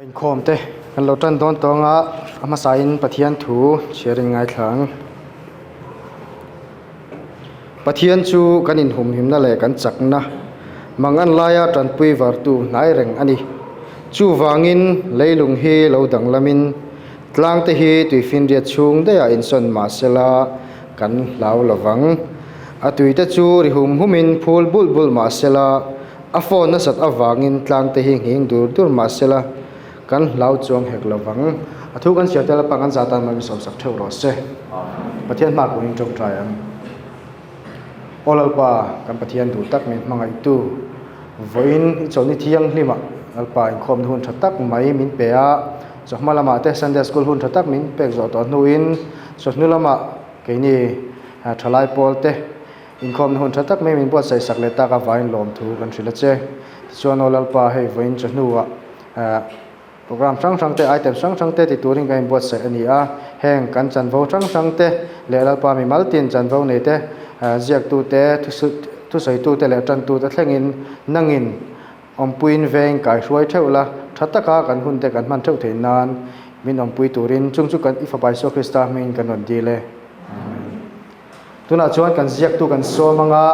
Inkhawm te kan lo tan dawn tawng a, a hmasain Pathian thu chhiar in ngaithla ang. Pathian chu kan inhumhimna leh kan chakna mangan laia tanpui vartu hnai reng a ni. Chuvangin leilung hi lo danglamin tlangte hi tuifinriat chhung daihah insawn mah sela kan hlau lovang. A tuite chu ri hum humin phul bulh bulh mah sela A phone nasat avangin tlangte hi nghing dur dur mah sela kan hlau chuang hek lo vang. A thu kan chhiar tel apang an zah tan mai min sawmsak theuh rawh se. Pathian hma kunin tawngtai ang. Aw Lalpa, kan Pathian duh tak min hmangaihtu, vawiin i chawlhni thianghlimah Lalpa inkhawmna hun tha tak mai min pe a, chawhma lamah te Sunday School hun tha tak min pek zawh tawh hnuin chawhnu lamah keini thalai pawl te Inkhawmna hun tha tak mai min buatsaih sak leh tak avangin lawmthu kan hrilh a che. Tichuan aw Lalpa hei vawiin chawhnuah program hrang hrang te, item hrang hrang te ti turin kan inbuatsaih a ni a. Heng kan chanvo hrang hrang te leh Lalpa mimal tin chanvo nei te, ziaktu te, thusawitu te leh tantu te thlengin nangin awmpuiin veng kaihruai theuh la, tha taka kan hun te kan hman theuh theih nan min awmpui turin chung chu kan i Fapa Isua Krista hmingin kan rawn dil e. Amen. Tunah chuan kan ziaktu kan sawm anga,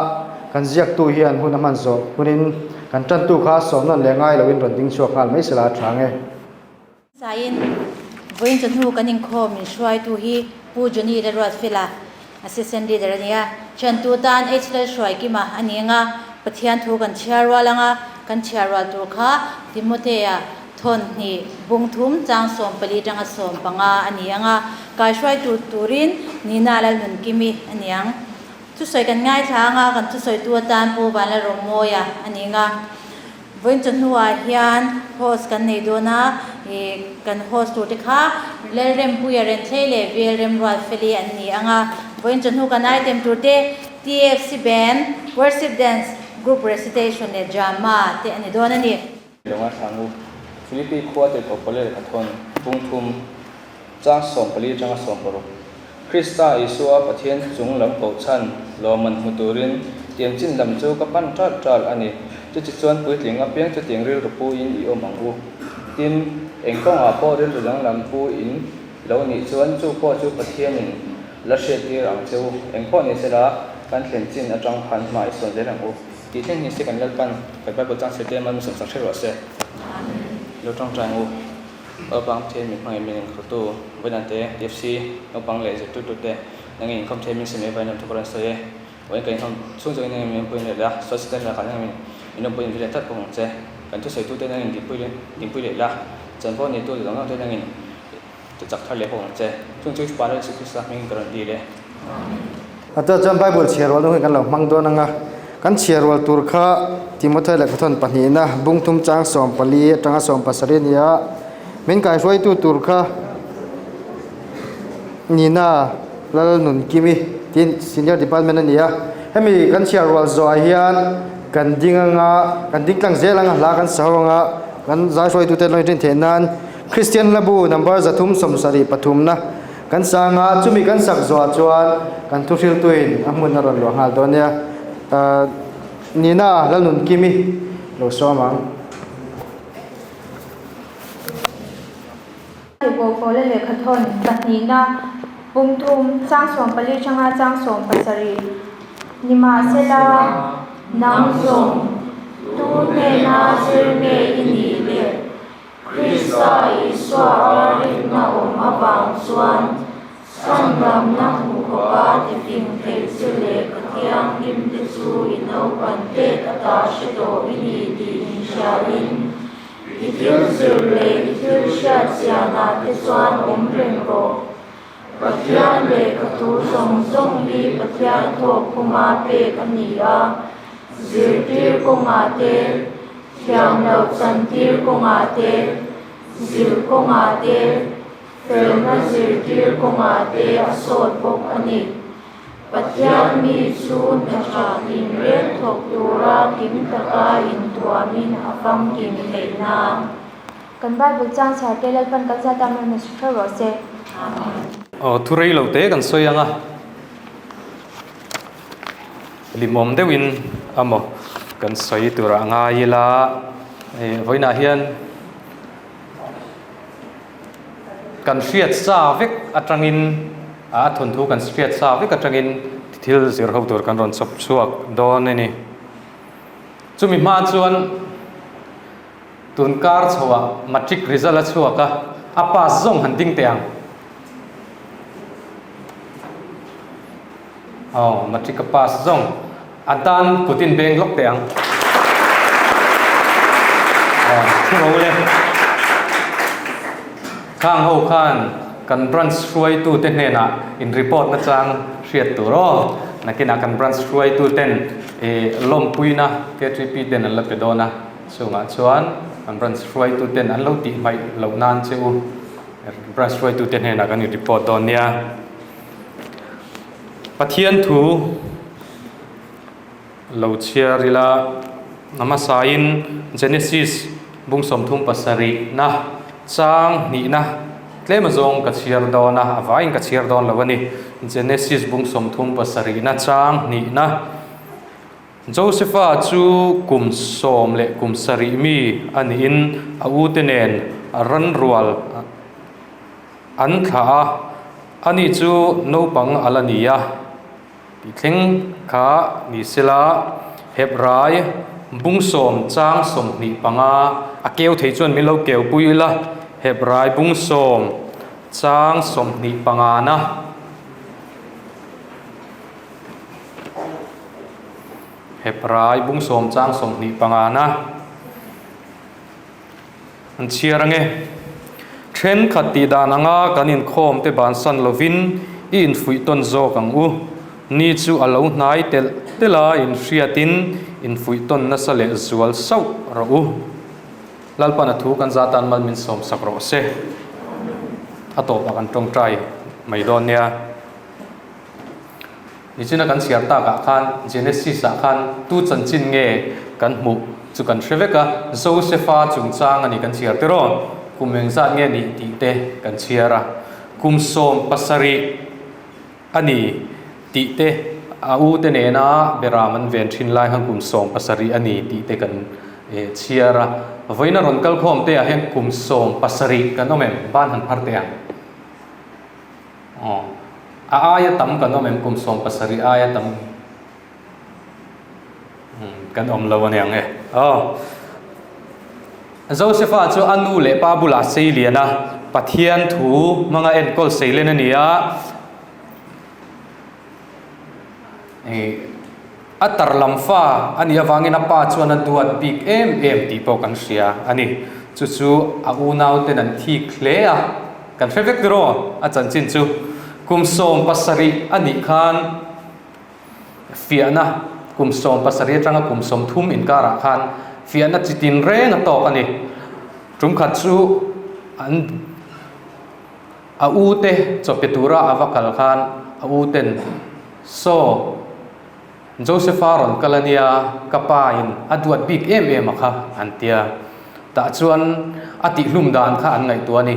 kan ziaktu hian hun a hman zawh hunin kan tantu kha sawm nawn leh ngai loin rawn ding chhuak nghal mai sela a tha ang e. Saiin vawiin chawhnu kan inkhawm min hruaitu hi Pu Johnny Lalruatfela, Assistant Leader a ni a. Thiantu tan H Lalhruaikima a ni anga, Pathian thu kan chhiar rual anga, kan chhiar rual tur kha Timothea Thawn hnih, bung thum, chang 14 tanga 15 a ni ang a, kaihruai tur turin Nina Lalnunkimi a ni ang. Thusawi kan ngaithla ang a, kan thusawitu atan Pu Vanlalrawmawia a ni ang a. Vawiin chawhnuah hian host kan nei dawn a, ih kan host turte kha Lalrempuia Renthlei leh Velremruatfeli an ni ang a. Vawiin chawhnu kan item turte TFC Band, Worship Dance, Group Recitation leh Drama te a ni dawn a ni. Lo ngaithla ang u. Philippi khua tirhkoh Paul lehkha thawn pung thum, chang 14 atanga 16. Krista Isua Pathian chung lam koh chhan lawmman hmu turin tiang chin lam chu ka pan ṭal ṭal a ni. Chuti chuan puitling apiang chutiang rilru pu in i awm ang u. Tin, eng kawngah pawh rilru danglam pu in lo nih chuan chu pawh chu Pathianin la hriattir ang che u. Eng pawh ni sela kan thlen chin atang khan hma i sawn zel ang u. Tih thleng hi se kan Lalpan kan Bible chang chhe te mal min sawmsak hreh rawh se. Lo tawngtai ang u. Naupang Pathian min hmangaih min inkhawltu Vawinan te, TFC, naupang leh zirtirtu te nangin inkhawm thei min sem e Vawinan thu ka rawn sawi e. Vawiin kan inkhawm chhung zawngin nangin min awmpui leh la, sual sitan lakah nangin min awmpui in vi leh tlat bawk ang che. Kan thusawitu te nangin dinpui leh dinpui leh la, chanvo neitu zawng zawng te nangin tichak thar leh bawk ang che. Chung chu Fapa Lal Isu Krista hmingin ka rawn dil e. A chuan chuan Bible chhiar rual hun hi kan lo hmang dawn ang a, kan chhiar rual tur kha Timothea lehkhathawn pahnihna bung thum chang 14 atanga 17 a ni a, min kaihruaitu tur kha Nina Lalnunkimi tiin Senior Department a ni a, hemi kan chhiar rual zawhah hian kan ding ang a, kan ding tlang zel ang a, hla kan sa ho ang a, kan zaihruaitute an lo inrin theih nan Kristian Hlabu number 373 na Kan sang a, chumi kan sak zuah chuan kan thuhriltuin a hmun a rawn luah nghal dawn nia. Nina Lalnunkimi lo sawm ang. Tirhkoh Paula lehkhathawn pahnihna pum thum chang 14 atanga chang 17 Nimahsela, nang zawng tu hnena zir nge i nih le? Krista Isua a rinna awm avang chuan chhandamna hmu khawpa tifing theih che leh ka thianghlimte chu i naupan tet ata hre tawh i ni tih inhriain, i thil zir leh i thil hriat chianah te chuan awm reng rawh. Pathian lehkha thu zawng zawng hi Pathian thawk khuma pek a ni a, zirtir kawngah te, thiam loh chantir kawngah te, zilh kawngah te, felna zirtir kawngah te a sawt bawk a ni. Pathian mi chu hna tha tinreng thawk tura kim taka intuamin a famkim theih nan. Kan Bible chang chhiar te Lalpan kan zat a hmel hmasa hreuh rawh se. Amen. Aw thu rei lo te kan sawi ang a, limawm deuhin amaw kan sawi tur ah ngai ila, hei vawiinah hian. kan hriat sa vek atangin a thawnthu kan hriat sa vek atangin thil zir ho tur kan rawn chawp chhuak dawn a ni. Chumi hma chuan tun kar chhoah matric result a chhuak a, a pass zawng han ding teh ang. Aw, matric a pass zawng a tan kut in beng lawk teh ang. Aw, thu ro le. Khang ho khan kan branch hruaitu te hnenah in report na chang hriat tur aw. Nakinah kan branch hruaitu ten i lawmpuina KTP ten an la pe dawn a, chungah chuan kan branch hruaitu ten an lo tih hmaih loh nan che u branch hruaitu te hnenah kan in report dawn nia. Pathian thu lo chhiar ila a hmasain Genesis bung 37 na chang hnihna tlem azawng ka chhiar dawn a, a vaiin ka chhiar dawn lo a ni. Genesis bung 37 na chang hnihna Josepha chu kum sawm leh kum sarih mi a niin a ute nen ran rual An thlah a, ani chu naupang a la ni a, tih thleng kha ni sela, Hebrai bung sawm chang 25 a keu thei chuan min lo keu pui ila, Hebrai bung sawm chang 25 na. Hebrai bung sawm chang 25 na. An chhiar ange. Thenkhat tih dan anga kan inkhawm te bansan lovin i infuih tawn zawk ang u. Ni chu a lo hnai telh telh a, inhriatin infuih tawn nasa leh zual sauh rawh u. Lalpan a thu kan zah tan mal min sawm sak rawh se. A tawpah kan tawngtai mai dawn nia. Nichina kan chhiar takah khan Genesis ah khan tu chanchin nge kan hmuh chu kan hre vek a, Josefa chungchang a ni kan chhiar tiraw? Kum engzat nge nih tih te kan chhiar a, kum 70 a ni tih te a u te nena beram an ven thin lai khan kum 70 a ni tih te kan chhiar a. Vawiin a rawn kal khawm te ah hian kum 70 kan awm em? Ban han phar teh ang. Aw. A aia tam kan awm em kum 70 aia tam kan awm lo aniang e. Aw. Josepha chu a nu leh pa bulah sei lian a, Pathian thu hmanga enkawl sei len a ni a. A tar lam fa a nih avangin a pa chuan a duat bik em em tih pawh kan hria a ni. Chu chu a unau ten an thik hle a, kan hre vek tiraw a chanchin chu. Kum 70 a nih khan fiahna kum 70 atanga kum 30 inkarah khan fiahna chi tin reng a tawk a ni. Tumkhat chu an a u te chawpe tura a va kal khan a u ten Saw, Josepha rawn kal a nia, ka pa in a duat bik em em a kha, an ti a. Tah chuan a tihhlum dan kha an ngaihtuah a ni.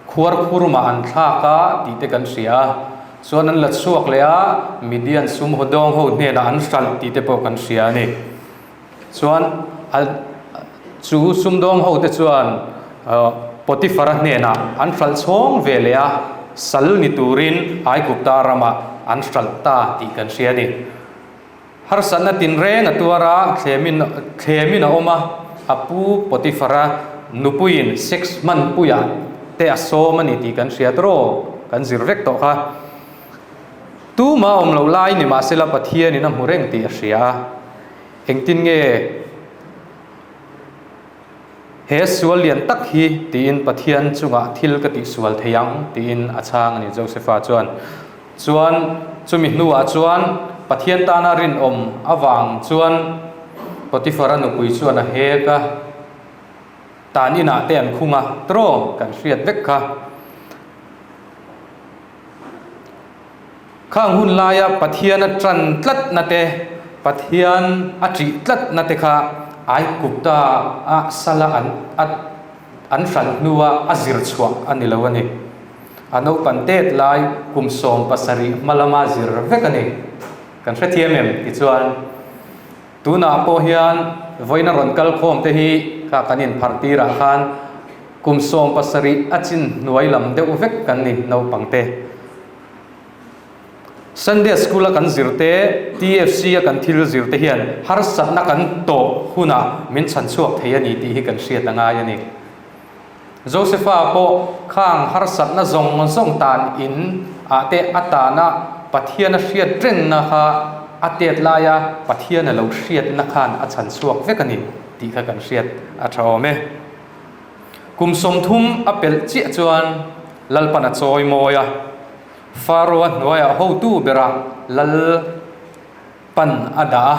Khuar khurmah an thlak a tih te kan hria a. Chuan an la chhuak leh a, Midian sum haw dawng ho hnenah an hralh tih te pawh kan hria a ni. Chuan a chu sumdawng ho te chuan Potiphar-a hnenah an hralh chhawng ve leh a, sal ni turin Aigupta ramah an hralh ta tih kan hria a ni. Harsatna tinreng a tuar a, thlemin thlemin a awm a, a pu Potiphar-a nupuiin sex hmanpuiah te a sawm a ni tih kan hria tawh, kan zir vek tawh kha. Tuma awm loh lai ni mahsela Pathianin a hmu reng tih a hria a. Engtin nge he sual lian tak hi tiin Pathian chungah thil ka tihsual thei ang tiin a chhang a ni Josepha chuan. Chuan chumi hnuah chuan Pathian tana rinawm avang chuan Potiphar-a nupui chuan a hek a, tan inah te an khung a, tiraw kan hriat vek kha. Khang hun laia Pathian a tan tlatna te, Pathian a ṭih tlatna te kha Aigupta a sala an a an hralh hnua a zir chhuah a ni lo a ni. A naupan tet lai kum 70 hma lama zir vek a ni. Kan hrethiam em? Tichuan, tunah pawh hian vawiin a rawn kal khawm te hi kha kan inpharh tirah khan. Kum 70 a chin hnuai lam deuh vek kan ni naupangte. Sunday School a kan zir te, TFC a kan thil zir te hian harsatna kan tawh hunah min chhan chhuak thei a ni tih hi kan hriat a ngai a ni. Josepha pawh khang harsatna zawng zawng tan in ah te a tana Pathian a hriat renna kha a tet laia Pathian a lo hriatna khan a chhan chhuak vek a ni tih kha kan hriat a tha awm e. Kum 30 a pelh chiah chuan Lalpan a chawi mawi a, Pharaoh-a hnuaiah hotu berah Lalpan a dah a.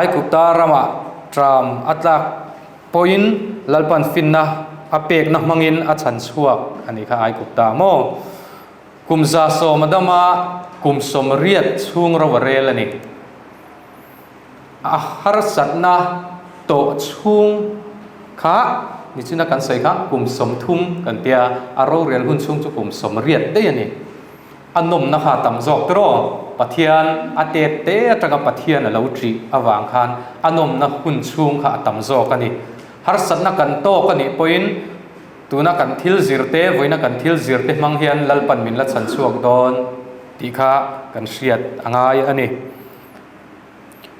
Aigupta ramah tram a tlak pawhin Lalpan finna a pekna hmangin a chhan chhuak a nih kha Aigupta maw? Kum 110 a dam a, kum 80 chhung ro a rel a ni. A harsatna tawh chhung kha nichina kan sawi kha kum 30 kan tia, a rorel hun chhung chu kum 80 daih a ni. A nawmna kha a tam zawk tiraw? Pathian a tet te atanga Pathian a lo ṭih avang khan a nawmna hun chhung kha a tam zawk a ni. Harsatna kan tawk a nih pawhin tuna kan thil zir te, vawiina kan thil zir te hmang hian Lalpan min la chhan chhuak dawn tih kha kan hriat a ngai a ni.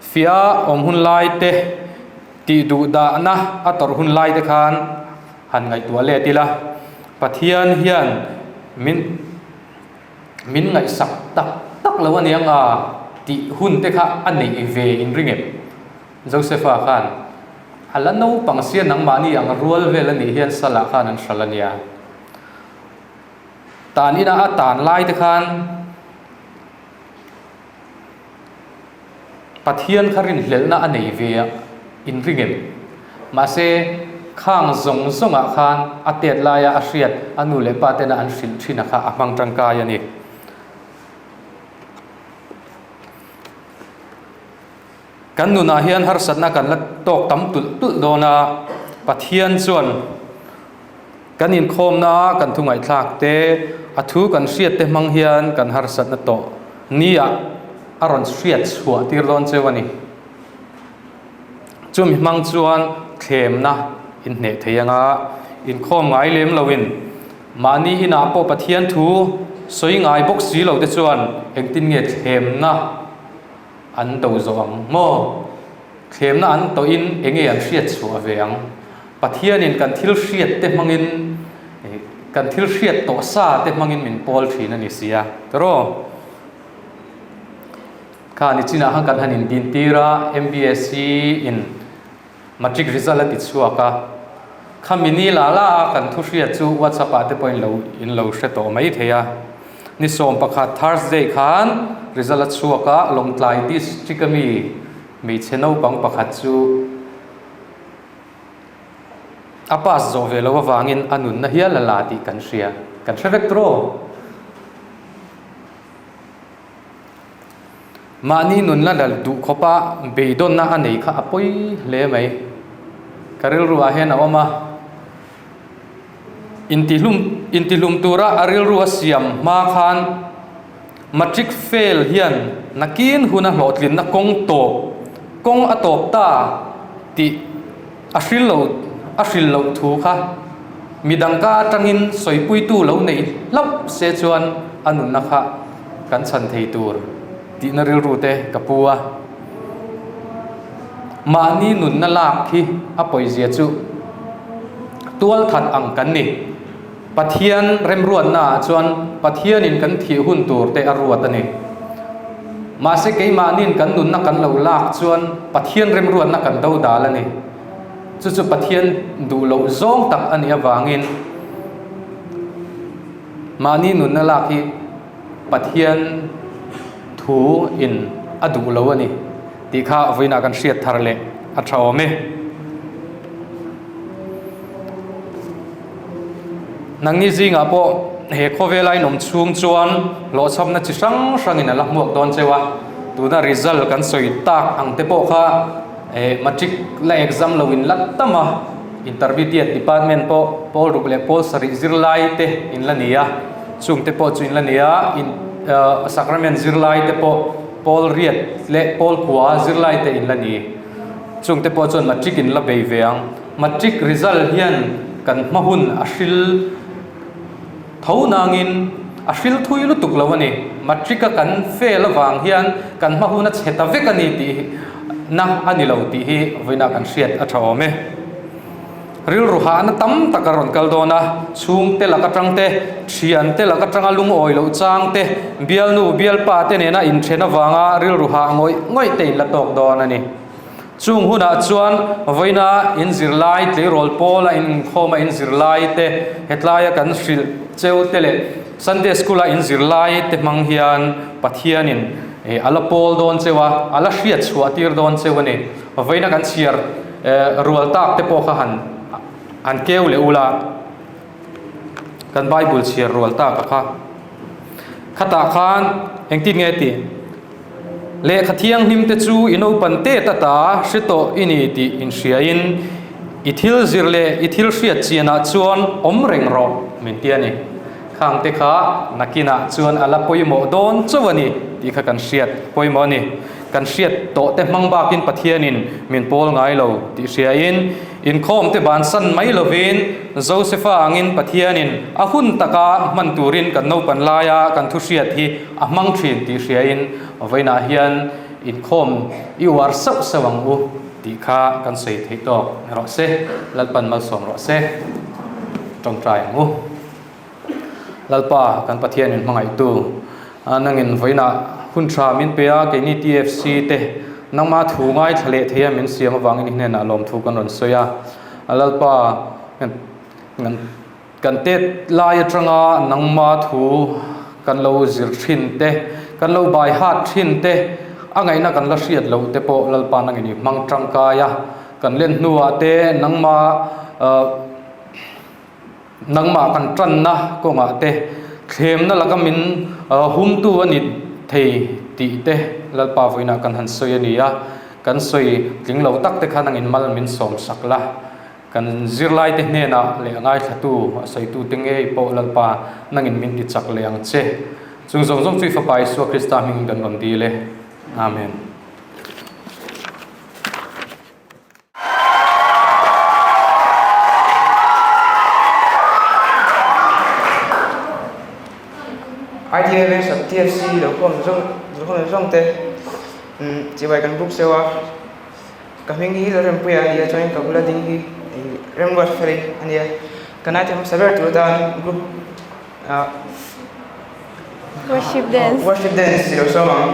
Fia awm hun lai te, tih duh dahna a tawrh hun lai te khan han ngaihtuah let ila, Pathian hian min min ngaihsak tak tak lo aniang a tih hun te kha a neih ve in ring em? Josepha khan a la naupang sia nangmahni ang rual vel anih hian salah khan an hral ania. Tan ina a tan lai te khan Pathian kha rinhlelhna a nei ve a, in ring em? Mahse, khang zawng zawngah khan a tet laia a hriat a nu leh pa tena an hrilh thin a kha a hmang tangkai a ni. Kan nunah hian harsatna kan la tawk tam tulh tulh dawn a, Pathian chuan kan inkhawmna kan thu ngaihthlak te, a thu kan hriat te hmang hian kan harsatna tawh niah a rawn hriat chhuah tir dawn cheu a ni. Chumi hmang chuan thlemna inhneh thei anga inkhawm ngai lem loin mahni inah pawh Pathian thu sawi ngai bawk si lo te chuan engtin nge thlemna an do zawh ang maw? Thlemna an tawhin enge an hriat chhuah ve ang? Pathianin kan thil hriat te hmangin kan thil hriat tawh sa te hmangin min pawl thin a ni si a, tiraw? Kha nichinah khan kan han indin tir a, MBSC in Matric result a ti chhuak a, khami ni la la a kan thu hriat chu WhatsApp ah te pawh in lo in lo hre tawh mai thei a. Ni 11 Thursday khan result a chhuak a, Lawngtlai district a mi hmeichhe naupang pakhat chu a pass zawh ve loh avangin a nunna hial a la tih kan hria, kan hre vek tawh. Mahni nunna la duh khawpa beidawnna a nei kha a pawi hle mai. Ka rilru ah hian a awm a, intihlum intihlum tura a rilru a siam hma khan matric fail hian nakin huna hlawhtlinna kawng tawp kawng a tawp ta tih a hril lo a hril loh thu kha midang ka atangin sawipuitu lo neih hlauh se chuan a nunna kha kan chhan thei tur tihna rilru te ka pu a. Mahni nunna lak hi a pawizia chu tual that ang kan ni. Pathian remruatna ah chuan Pathianin kan thih hun tur te a ruat a ni. Mahse keimahnin kan nunna kan lo lak chuan Pathian remruatna kan do dal a ni. Chu chu Pathian duh loh zawng tak a nih avangin mahni nunna lak hi Pathian thu in a duh lo a ni tih kha vawiinah kan hriat thar leh a tha awm e. Nangni zingah pawh he khawvela inawm chhung chuan hlawhchhamna chi hrang hrangin a la hmuak dawn cheu a, tuna result kan sawi tak ang te pawh kha eh matric la exam lo in la tam a, intermediate department pawh pawl ruk leh pawl sarih zirlai te in la ni a, chung te pawh chu in la ni a, in sacrament zirlai te pawh pawl riat leh pawl kua zirlai te in la ni, chung te pawh chuan matric in la bei ve ang. Matric result hian kan hma hun a hril tho nangin a hril thui lutuk lo a ni. Matric a kan fail avang hian kan hma hun a chhe ta vek a ni tih na a ni lo tih hi vawiinah kan hriat a tha awm e. Rilru hahna tam tak a rawn kal dawn a, chhungte lak atang te, thiante lak atanga lungawi loh chang te, bialnu bialpa te nena inthen avanga rilru hah ngawih ngawih te in la tawk dawn a ni. Chung hunah chuan vawiina in zirlai tleirawl pawla in inkhawma in zirlai te, hetlaia kan hrilh cheu te leh Sunday School a in zirlai te hmang hian Pathianin a la pawl dawn cheu a, a la hriat chhuah tir dawn cheu a ni. Vawiina kan chhiar rual tak te pawh kha han han keu leh ula, kan Bible chhiar rual tak a kha. Khatah khan engtin nge tih? Lehkha thianghlim te chu i naupan tet ata hre tawh i ni tih inhriain i thil zir leh i thil hriat chianah chuan awm reng rawh min ti a ni. Khang te kha nakinah chuan a la pawimawh dawn chauh a ni tih kha kan hriat pawimawh a ni. Kan hriat tawh te hmang bakin Pathianin min pawl ngai lo tih hriain inkhawm te bansan mai lovin Josefa angin Pathianin a hun taka hman turin kan naupan laia kan thu hriat hi a hmang thin tih hriain vawiinah hian inkhawm i uar sauh sauh ang u tih kha kan sawi theih tawk rawh se, Lalpan malsawm rawh se, tawngtai ang u. Lalpa kan Pathianin hmangaihtu nangin vawiinah hun tha min pe a, keini TFC te nangma thu ngaithla leh thei a min siam avangin i hnenah lawmthu kan rawn sawi a, Lalpa Kan tet lai atanga nangma thu kan lo zir thin te, kan lo bai hat thin te, a ngaihna kan la hriat loh te pawh Lalpa nangin i hmang tangkai a, kan len hnuah te nangma nangmah kan tanna kawngah te thlemna laka min humtu a ni thei tih te Lalpa vawiinah kan han sawi a ni a, kan sawi tling lo tak te kha nangin mal min sawm sak la. Kan zirlaite hnenah leh a ngaithlatu, a sawitute ngei pawh Lalpa nangin min ti chak leh ang che. Chung zawng zawng chu i Fapa Isua Krista hmingin kan rawn dil e. Amen. ITMS sub TFC lo khawm zawng lo khawm zawng te chibai kan buk seuh a. Ka hming hi Lalrempuia a nia chuanin ka bula ding hi Remruat Feli a nia. Ka naite hmasa ber tur atan group ah Worship dance. Worship dance i lo sawm ang.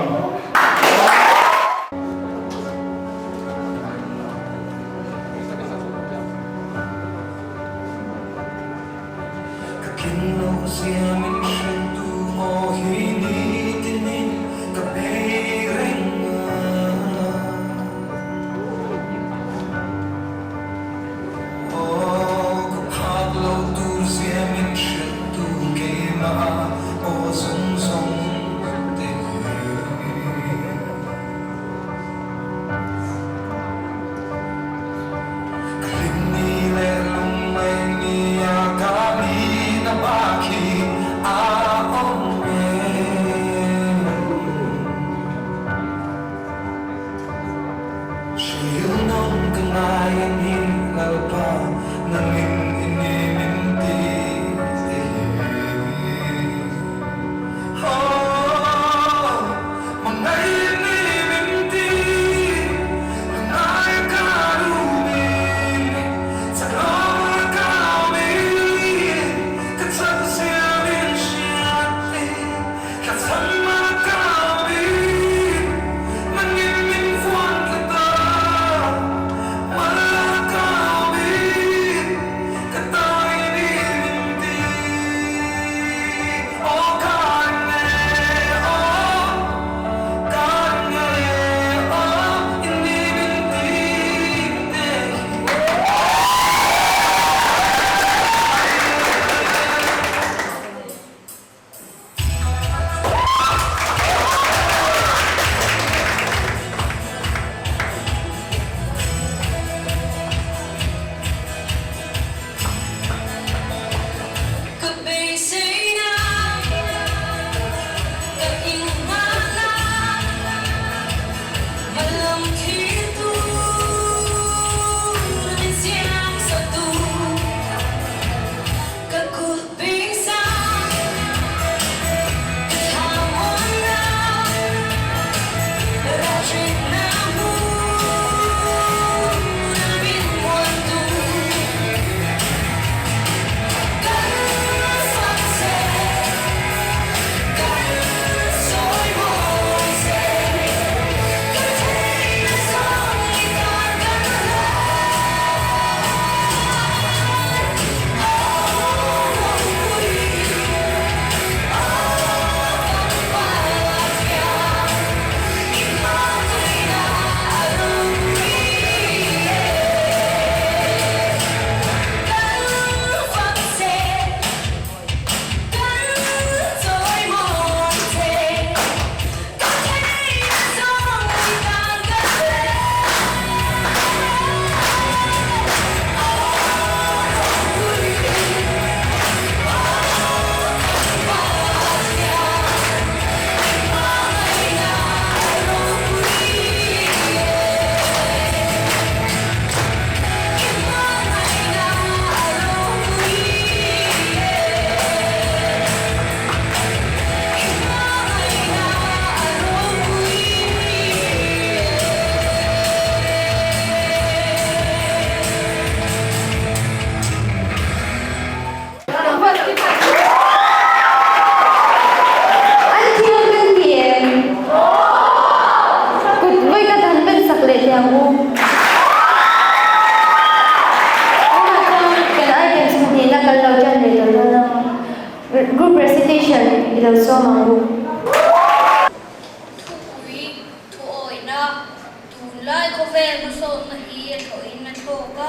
I lo sawm ang u. Thupui thuawihna, Tunlai khawvel hmasawnna hi a thlawhin a thlawk a,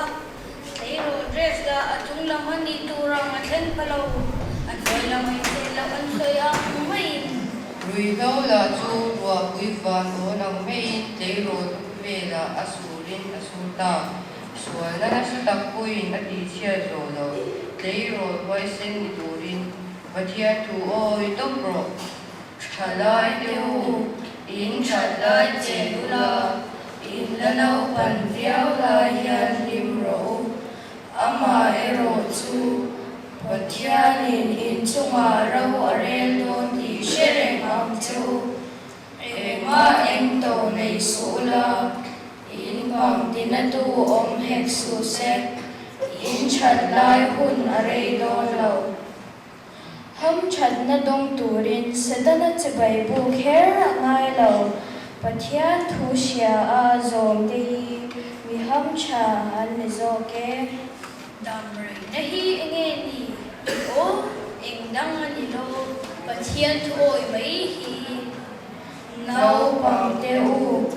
tleirawl dress lah a chung lam a nih tur ang a thleng pha lo, a hnuai lam a inchei loh an sawi ang maiin. Ruihhlo lah chu ruahpui van awn ang maiin tleirawl velah a surin a sur ta. Sualna nasa tak pawhin a tihchhiat zawh loh, tleirawl huaisen ni turin Pathian thu awi tawp rawh. Thalai te u, in that lai che ula, in la naupan viau lai hian hlim rawh u. Amaherawh chu, Pathianin in chungah ro a rel dawn tih hre reng ang che u. Engmah eng to nei suh ula, in pang tinatu awm hek suh se, in that lai hun a rei dawn lo. Hamthatna dawng turin Setana chibai bu kher a ngai lo. Pathian thu hria a zawm te hi mi hamtha an ni zawk e. Dam reina hi enge ni? Aw, eng dang a ni lo, Pathian thu awi mai hi. Naupang te u,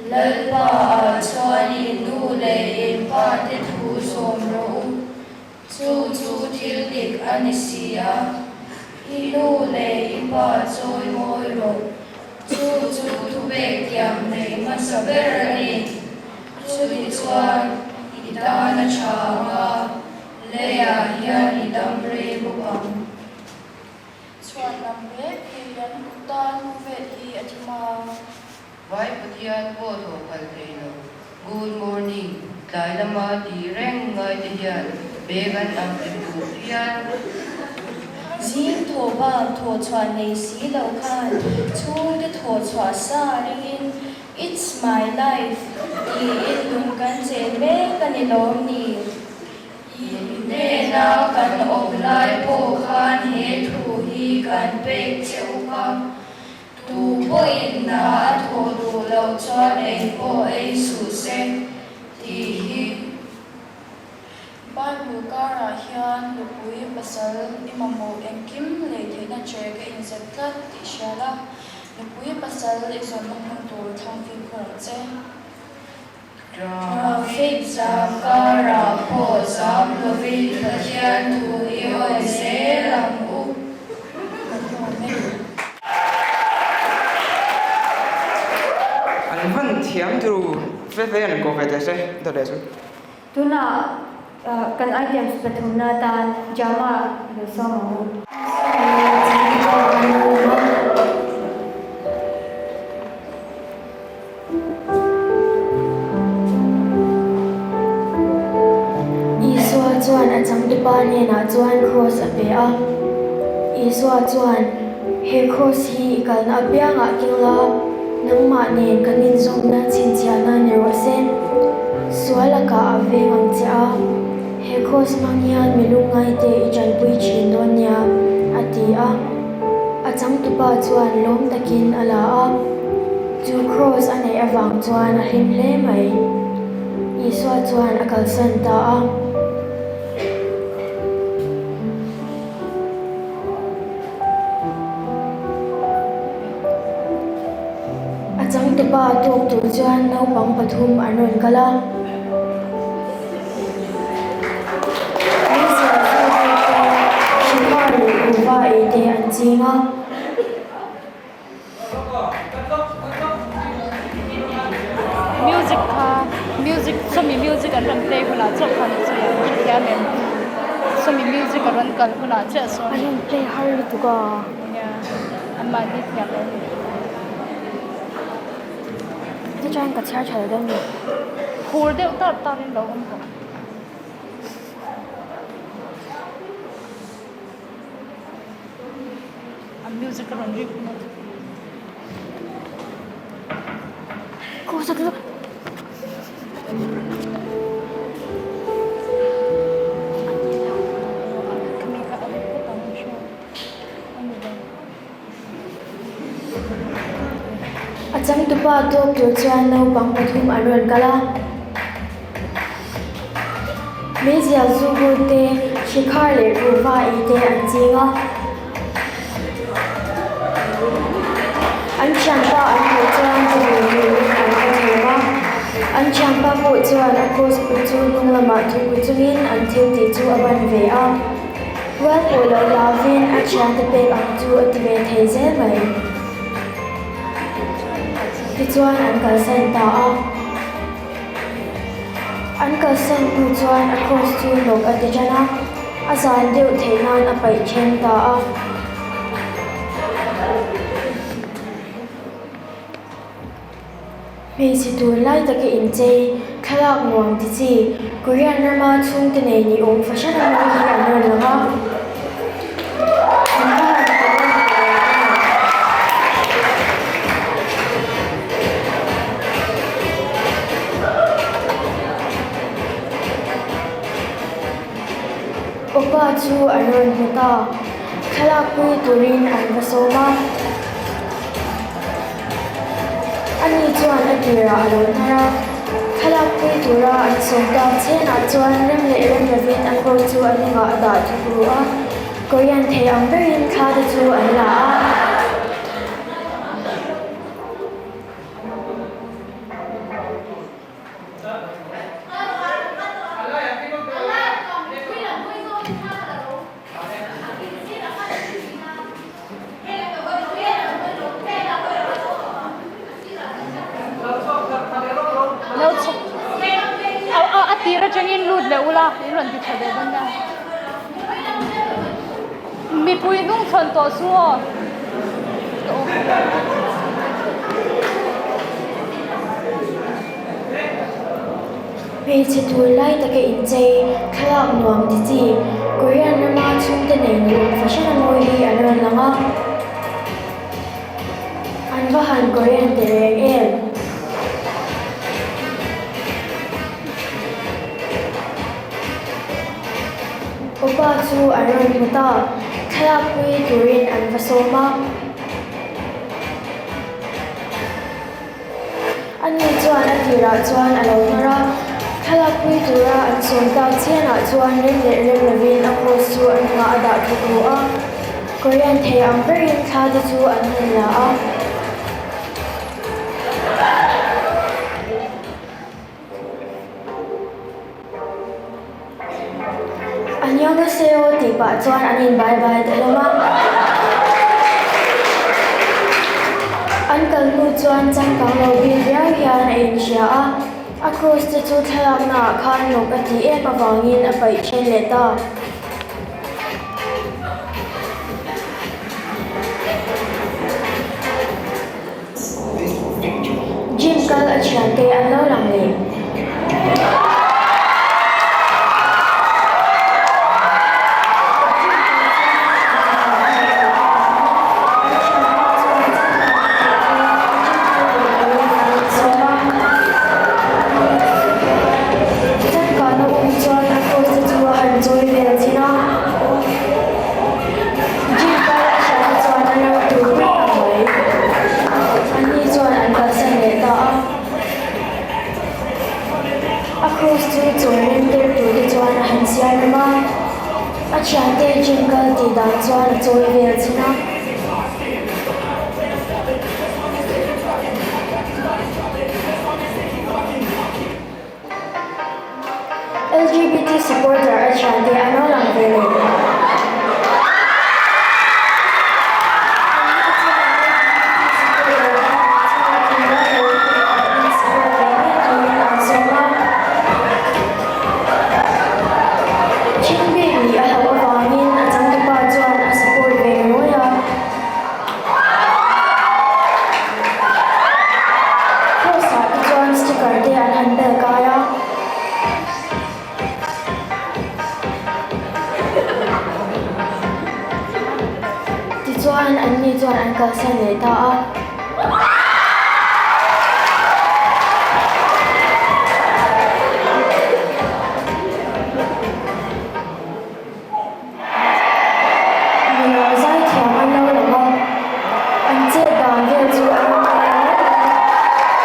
Lalpa ah chuan in nu leh in pa te thu zawm rawh u. Chu chu thil dik a ni si a, i nu leh i pa chawi mawi rawh. Chu chu thupek tiam nei hmasa ber a ni. Chutichuan, i tan a tha ang a, leiah hian i dam rei bawk ang. Chhuan lam mek hi an tan khawvel hi a thim a. Vai Pathian pawh thawh phal thei lo. Good morning, tlai lama ti reng ngai te hian bag an ang ti duh phian. Zing thawh bak thawh chhuah nei si lo khan chhungte thawh chhuah sa ringin It's my life tiin lung kan chen mek a ni lawm ni? Hnena kan awm lai pawh khan he thu hi kan pek che u kha. Tu pawhin hna a thawh duh loh chuan eng pawh ei suh se tih hi. Bible karah hian nupui pasal i mamawh engkim lei theihna che ka inzep tlat tih hria la, nupui pasal i zawnna hmun tur thlang fimkhur ang che. Traffic zam karah pawh zam lovin Pathian thu i awi zel ang u. Kan lawm e. An van thiam turu fe fe an ko ve teh se dawt leh chu. Tunah kan items pathumna atan Jama lo sawm ang u. Isua chuan a changtupa hnenah chuan kraws a pe a. Isua chuan, He kraws hi i kalna apiangah keng la, nangmah nen kan inzawmna chhinchhiahna ni rawh se. Sual a kah a veng ang che a, he kraws hmang hian mi lungngaite i tanpui thin dawn nia, a ti a. A changtupa chuan lawm takin a la a, chu kraws a neih avang chuan a hlim hle mai. Isua chuan a kalsan ta a. A changtupa tawk tur chuan naupang pathum an rawn kal a. Meizial chu bawk te, Shikhar leh kuhva ei te an ching a. Music kha music sawmi music an rawn play hunah chiah khan a sawi ang hrethiam em sawmi music a rawn kal hunah chiah sawn An rawn play har lutuk a. Nia an mahni thiam lo a ni. Chuan ka chhiar tha lo dawn ni. Phur deuh tar tar in lo awm tawh. A music a rawn rik hunah chuan. A changtupa tawk tur chuan naupang pathum an rawn kal a. Meizial zu bur te, Shikhar leh kuhva ei te an ching a. An thianpa an hmuh chuan chibai turin an va thawm a. An thianpa pawh chuan a cross put chu hnung lamah thupui chungin an thil tih chu a ban ve a. Rual pawh loh hlauvin a thiante pek ang chu a ti ve thei zel mai. Tichuan an kalsan ta a. An kalsan hnu chuan a cross chu hnawk a ti tan a, a zan deuh theih nan a paih then ta a. Hmeichhe tunlai taka inchei, thlalak nuam ti chi, Korean rama chhungte nei ni awm fahran a mawi hi an rawn lang a. An va han Korean tawh lo em? Awpa chu an rawn hmu ta. Thlalak pui turin an va sawm a. Ani chuan a tirah a lo hnar a. Thlalak pui tura an sawm tak chenah chuan rem leh rem lovin a kawr chu a hnungah a dah thuk ru a. Korean thei ang berin thla te chu an la a. Lo chhuk a tir atangin lut leh ula in rawn ti tha ve dawn nia. Mipui hnung chhawn tawh su aw. Hmeichhe tur lai taka inchei, thlalak nuam ti chi, Korean rama chhungte nei ni awm fahran a mawi hi an rawn lang a. An va han Korean ti reng em? Upa chu an rawn hmu ta, thlalak pui turin an va sawm a. Ani chuan a tirah chuan a lo hnar a, thlalak pui tura an sawm tak chianah chuan rem leh rem lovin a cross chu a hnungah a dah thawk ru a. Korean thei ang berin thla te chu an han la a. Annyeonghaseyo tih pah chuan an in bye bye ta hlawm a. An kal hnu chuan changkang lo bik viau hian a inhria a, a cross te chu thlalakna ah khan nawk a tih em avangin a paih then leh ta. Gym kal a thiante an lo lang leh. Changkana um chuan a cross te chu a han chawi vel thin a. Gym kal a hriat chuan a lo tur pui ta mai. Anni chuan an kalsan leh ta a. A cross chu chawi rem tir tur te chuan a han siam rem a. A thiante gym kal tih dan chuan a chawi vel chin a. LGBT supporter a thiante an lo lang ve leh. Thin bik nih a hlauh avangin a changtupa chuan a support ve ngawi a. Cross ah te chuan sticker te an han bel kai a. Tichuan an ni chuan an kalsan leh ta a. Nula zaithiam an lo lang a, an chet dan vel chu a lo ngai hle mai a,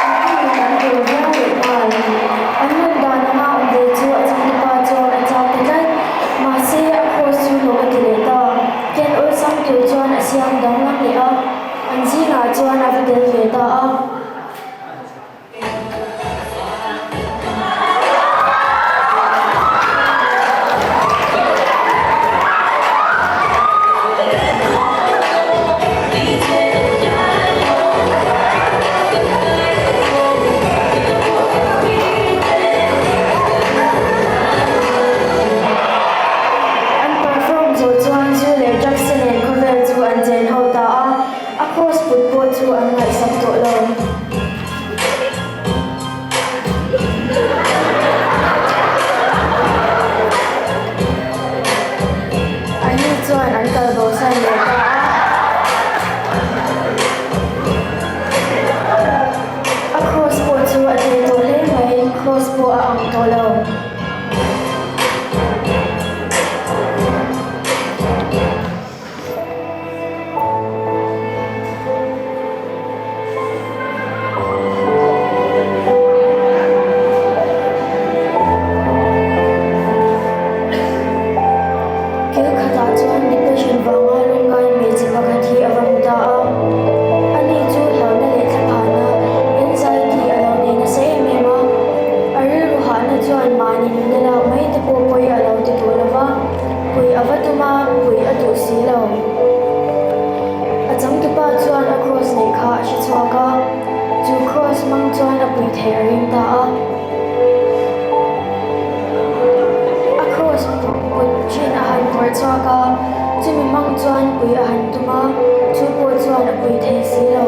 an hmuh an tur viau leh nghal. An rawn dan anga awm ve chu a changtupa chuan a chak ta tlat, mahse a cross chu hnawh a ti leh ta. Ken awlsam tur chuan a siam danglam leh a. An zingah chuan a va tel ve ta a. An perform zawh chuan zu leh drugs te nen khawvel chu an chen ho ta a, a cross put pawh chu an ngaihsak tawh lo. Anni chuan an kal bosan leh ta a. A cross pawh chu a tel tawh hle mai, cross pawh a ang tawh lo. Kil khatah chuan depression vanga lungngai hmeichhe pakhat hi a va hmu ta a. Ani chu hlauhna leh thlaphahna, anxiety, a lo nei nasa em em a. A rilru hahna chuan mahni nunna lak mai te pawh pawi a lo ti tawh lo va. Pui a va tum a, pui a duh si lo. A changtupa chuan a cross neih kha a hre chhuak a, chu cross hmang chuan a pui theih a ring ta a. A cross put thin a han phawrh chhuak a, chumi hmang chuan pui a han tum a, chu pawh chuan a pui thei si lo.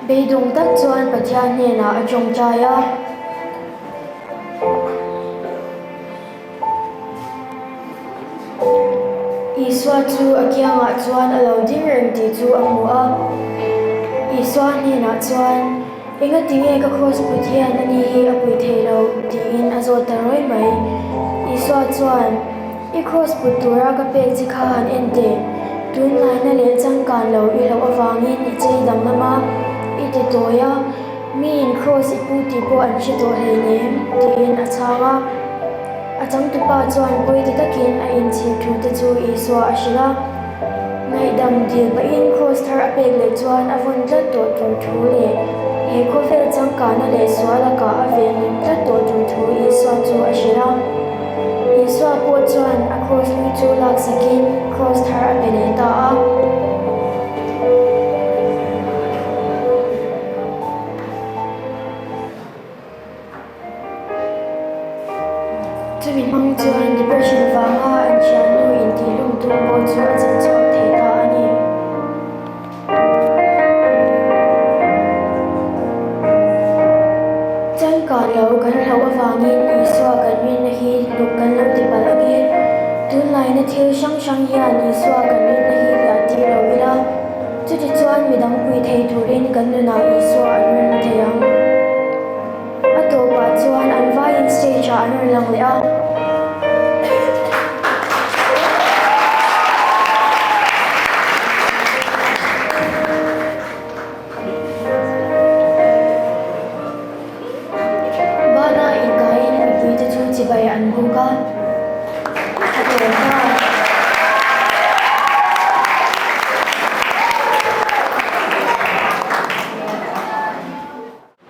Beidawng tak chuan Pathian hnenah a tawngtai a. Isua chu a kiangah chuan a lo ding reng tih chu a hmu a. Isua hnenah chuan, Engati nge ka kraws put hian ani hi a pui thei lo? tiin a zawt ta rawi mai. Isua chuan, I kraws put tura ka pek che kha han en teh. Tunlaina leh changkan lo i hlauh avangin i chei danglam a, i ti tawi a. Miin kraws i pu tih pawh an hre tawh hleinem, tiin a chhang a. A changtupa chuan pawi ti takin a inchhir thu te chu Isua a hrilh a. Ngaihdam dil pahin kraws thar a pek leh chuan a vawn tlat tawh tur thu leh he khawvel changkana leh sual a kah a venhim tlat tawh tur thu Isua chu a hrilh a. Isua pawh chuan a kraws hlui chu laksakin kraws thar a pe leh ta a. Chumi hmang chuan depression vanga an thiannu intihhlum tum pawh chu a chan chhuak thei ta a ni. Changkan lo kan hlauh avangin Isua kan rinna hi hluk kan lo ti palh ange. Tunlaina thil hrang hrang hian Isua kan rinna hi hliah tir lo ila. Chutichuan midang pui thei turin kan nunah Isua an rawn thei ang. A tawpah chuan an vaiin stage ah an rawn lang leh a. Bana inkaiin mipuite chu chibai an buk a, a tawp ta.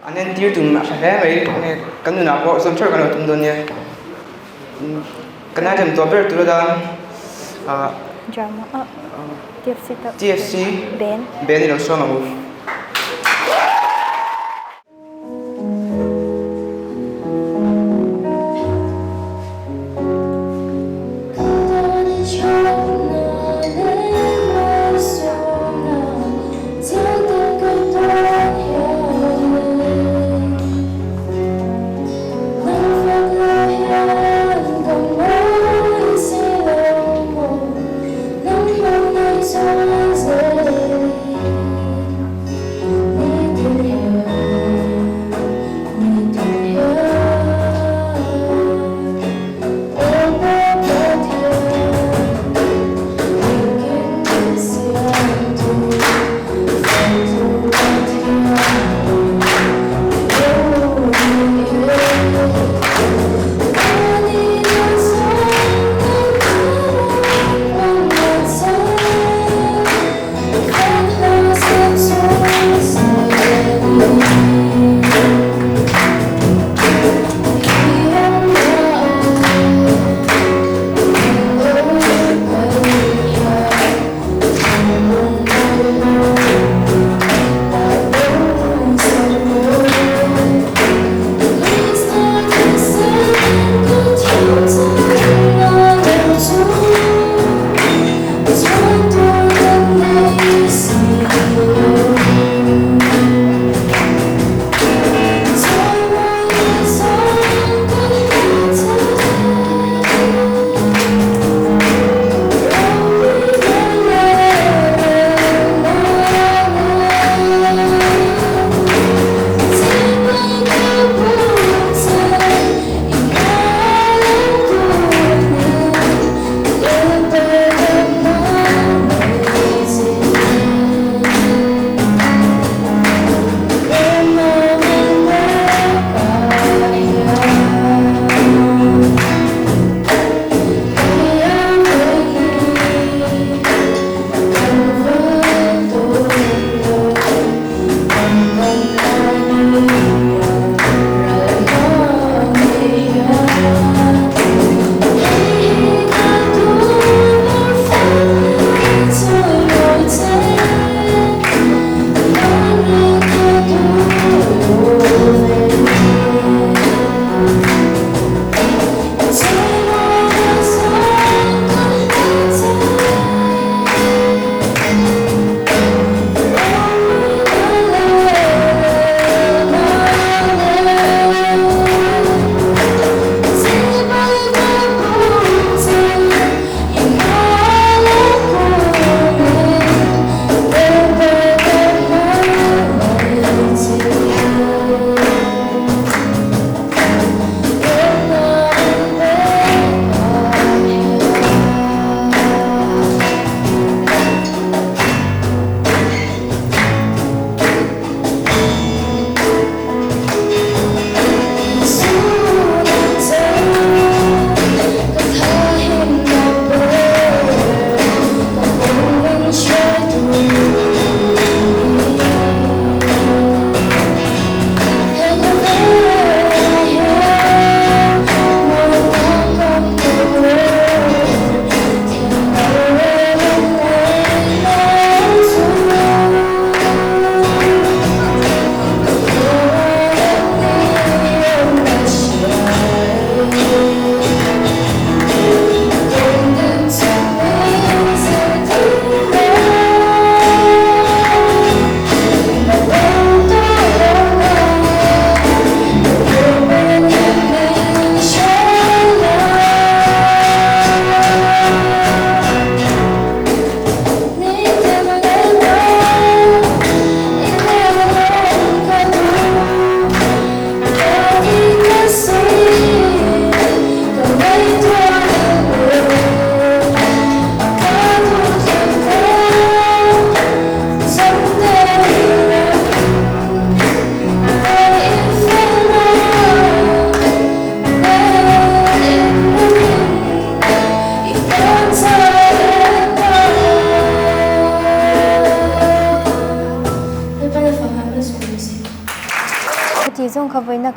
An entir tum a hre hle mai, enge kan nunah pawh zawm theuh kan lo tum dawn nia. Kan item tawh ber tur atan ah TFC Ben i lo sawm ang u.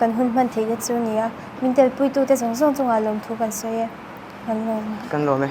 kan hun hman theihna chu a ni a, min telpuitute zawng zawng chungah lawmthu kan sawi e. Kan lawm e. Kan lawm e.